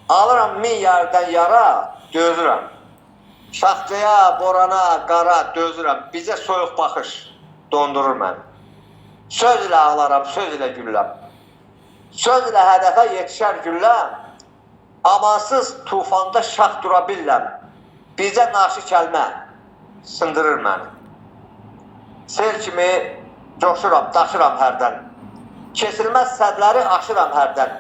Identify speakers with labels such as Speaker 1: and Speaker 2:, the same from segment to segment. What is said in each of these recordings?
Speaker 1: Alıram min yerdən yara, dözürəm. Şaxtaya, borana, qara dözürəm. Bizə soyuq baxış dondurur məni. Söz ilə ağlaram, söz ilə gülləm. Söz ilə hədəfə yetişər gülləm. Amansız tufanda şax dura billəm. Bizə naşı kəlmə sındırır məni. Sel kimi coşuram, daşıram hərdən. Kesilməz sədləri aşıram hərdən.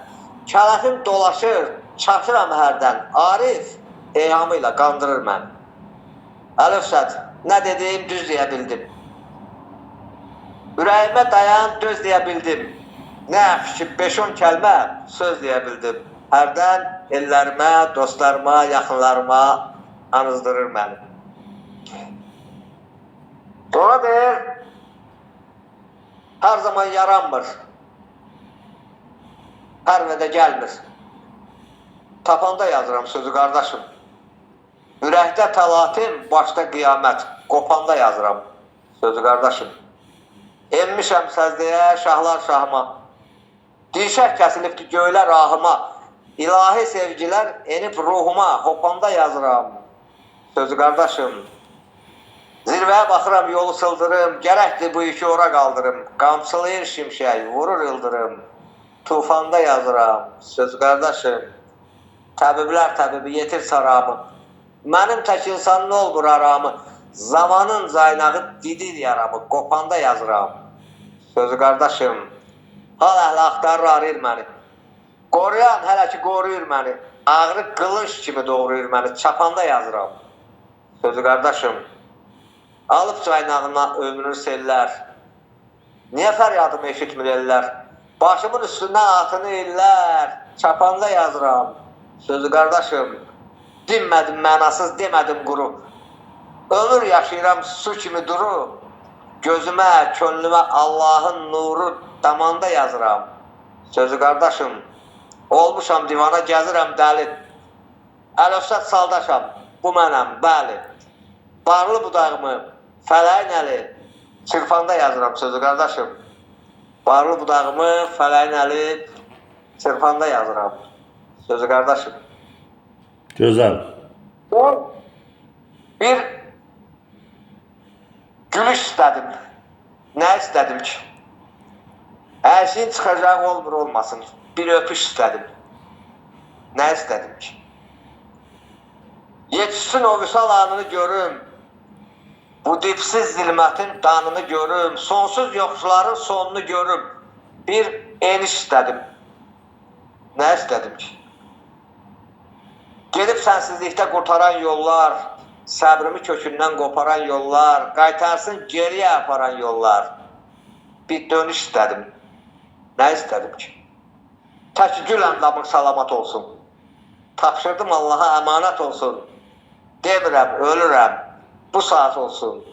Speaker 1: Kələfim dolaşır, çaşıram hərdən. Arif eyhamı ilə qandırır məni. Əlifsət, nə dediyim düz deyə bildim. Ürəyimə dayan, döz deyə bildim. Nə yaxşı ki, 5-10 kəlmə söz deyə bildim. Hərdən ellərimə, dostlarıma, yaxınlarıma anızdırır məni. Sonra deyir, hər zaman yaranmır. Hər vədə gəlmir. Tapanda yazıram sözü qardaşım. Ürəkdə təlatim, başda qiyamət. Qopanda yazıram sözü qardaşım. Enmişəm səcdəyə, şahlar şahıma. Dirşək kəsilibdi göylər ahıma. İlahi sevgilər enib ruhuma. Hopanda yazıram sözü qardaşım. Zirvəyə baxıram, yolu sıldırım. Gərəkdir bu yükü ora qaldırım. Qamçılayır şimşək, vurur ildırım. Tufanda yazıram sözü qardaşım. Təbiblər təbibi yetir saramı. Mənim tək insanın olmur aramı. Zamanın caynağı didir yaramı. Qopanda yazıram sözü qardaşım. Hal əhli axtarır, arayır məni. Qoruyan hələ ki qoruyur məni. Ağrı qılınc kimi doğrayır məni. Çapanda yazıram sözü qardaşım. Alıb caynağına ömrünü sellər. Niyə fəryadımı eşitmir ellər? Başımın üstündən atını illər. Çapanda yazıram sözü qardaşım. Dinmədim mənasız, demədim quru. Ömür yaşayıram su kimi duru. Gözümə, könlümə Allahın nuru damanda yazıram. Sözü qardaşım. Olmuşam divana, gəzirəm dəli. Əlövsət saldaşam, bu mənəm, bəli. Barlı budağımı, fələyin əli, çırpanda yazıram sözü qardaşım. Barlı budağımı, fələyin əli, çırpanda yazıram sözü qardaşım.
Speaker 2: Gözəl.
Speaker 1: O bir gülüş istədim. Nə istədim ki? Əşin çıxacağı olmur olmasın. Bir öpüş istədim. Nə istədim ki? Yetişsin o vüsal anını görüm. Bu dipsiz zilmətin danını görüm. Sonsuz yoxuşların sonunu görüm. Bir eniş istədim. Nə istədim ki? Gedib sənsizlikdə qurtaran yollar, səbrimi kökündən qoparan yollar, qaytarsın geriyə aparan yollar. Bir dönüş istədim. Nə istədim ki? Tək gül əndamın salamat olsun. Tapşırdım Allaha əmanət olsun. Demirəm, ölürəm. Bu saat olsun.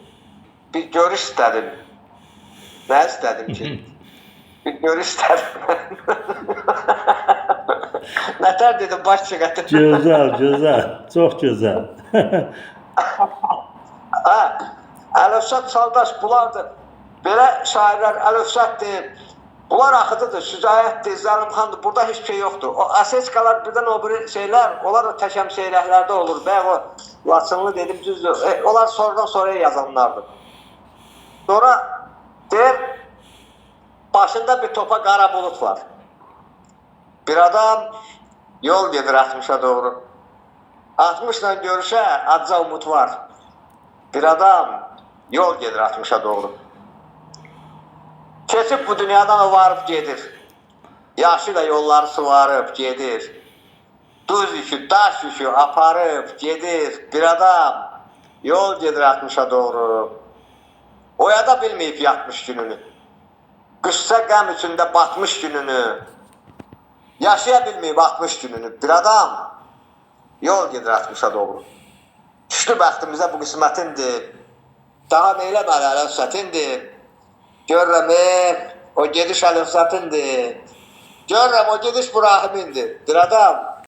Speaker 1: Bir görüş istədim. Nə istədim ki? Bir görüş istədim. Nətər dedim, baş çıxartdım.
Speaker 2: Gözəl, gözəl. Çox gözəl.
Speaker 1: Hə, Əlövsət Saldaş bunlardır. Belə şairlər Əlövsətdir. Bunlar axıdıdır, Şücaətdir, Zəlimxandır. Burada heç şey yoxdur. O aseçkalar birdən o biri şeylər, onlar da təkəm seyrəklərdə olur. Bayaq o Laçınlı dedim, düzdür. Onlar sonradan sonraya yazanlardır. Sonra deyir, başında bir topa qara bulut var. Bir adam yol gedir 60-a doğru. 60-la görüşə acca umut var. Bir adam yol gedir 60-a doğru. Keçib bu dünyadan o varıb gedir. Yaşı da yolları suvarıb gedir. Duz yükü, daş yükü aparıb gedir. Bir adam yol gedir 60-a doğru. Oyada bilməyib yatmış gününü. Qüssə qəm içində batmış gününü. Yaşaya bilməyib 60 gününü. Bir adam yol gedir 60-a doğru. Düşdü bəxtimizə bu qismətindir. Daha neyləməli əlövsətindir. Görürəm, o gediş əlövsətindir. Görürəm, o gediş bu rahimindir. Bir adam